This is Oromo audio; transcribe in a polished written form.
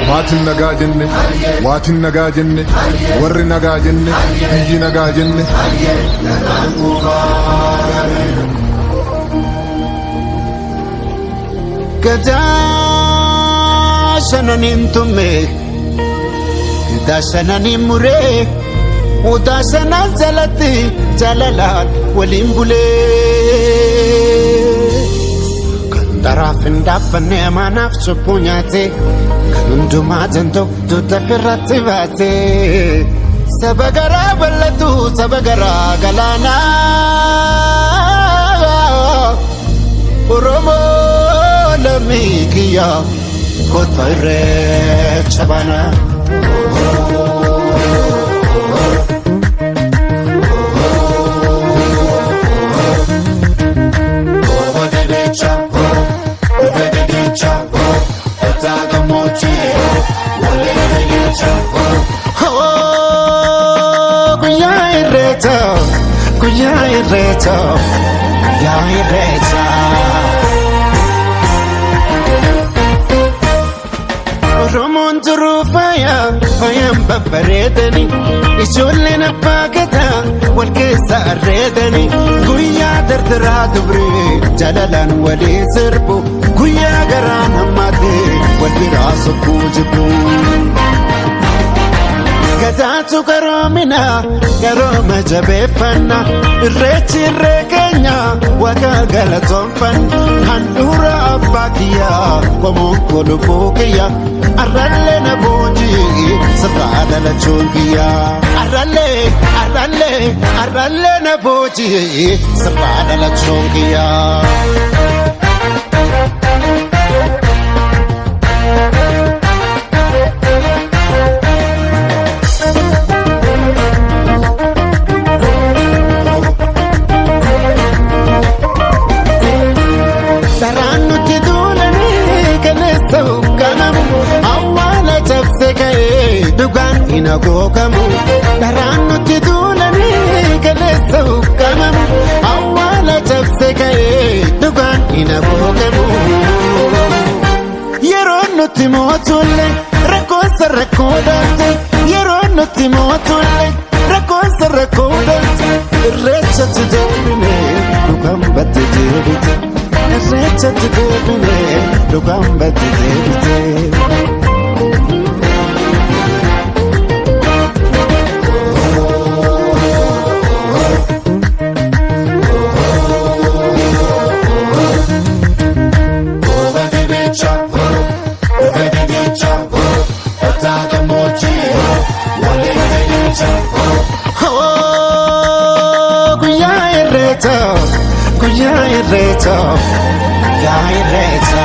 Maatiin nagaa jenne, waatiin nagaa jenne, warri nagaa jenne, biyyi nagaa jenne. Gadaa shananiin tumme, gadaa shananiin muree, odaa shanan jalatti jaalalaan waliin bulee. Kan daraaf hin dhaabbanne amaanaaf cubbuu nyaate, kan hundumaa danda'u tuuta firratti baate. Saba garaa bal'atu, saba garaa galaanaa. Oromoo lammii kiyya kottu irreecha baana. Guyyaa irreecha, guyyaa irreecha, guyyaa irreecha. Oromoon turuu faaya, faayaan babbareedani. Ijoolleen abbaa gadaa wal keessa arreedani. Guyyaa dardaraa dubree jaalalaan walii sirbu. Guyyaa garaan hammaatee wal biraa sokkuu jibbu. Gadaatu garoomina garooma jabeeffanna, irreechi irree keenya waaqa galatoonfanna. Handhuura abbaa kiyyaa qomoon koo lubbuu kiyya, arrallee na boojii sirraa dhalachuun kiyya. Arrallee, arrallee, arrallee na boojii sirraa dhalachuun kiyya. Daraan nutti duulanii kaleessa ukkaamamu, awwaala cabse ka'ee dhugaan hin hagoogamu. Daraan nutti duulanii kaleessa ukkaamamu, awwaala cabse ka'ee dhugaan hin hagoogamu. Yeroo nutti mootulle rakkoonsa rakkoo dhalte, yeroo nutti mootulle rakkoonsa rakkoo dhalte, irreechatti deebine dhugaan batte deebite, irreechatti deebine dhugaan batte deebite. Guyyaa irreecha, guyyaa irreecha, guyyaa irreecha.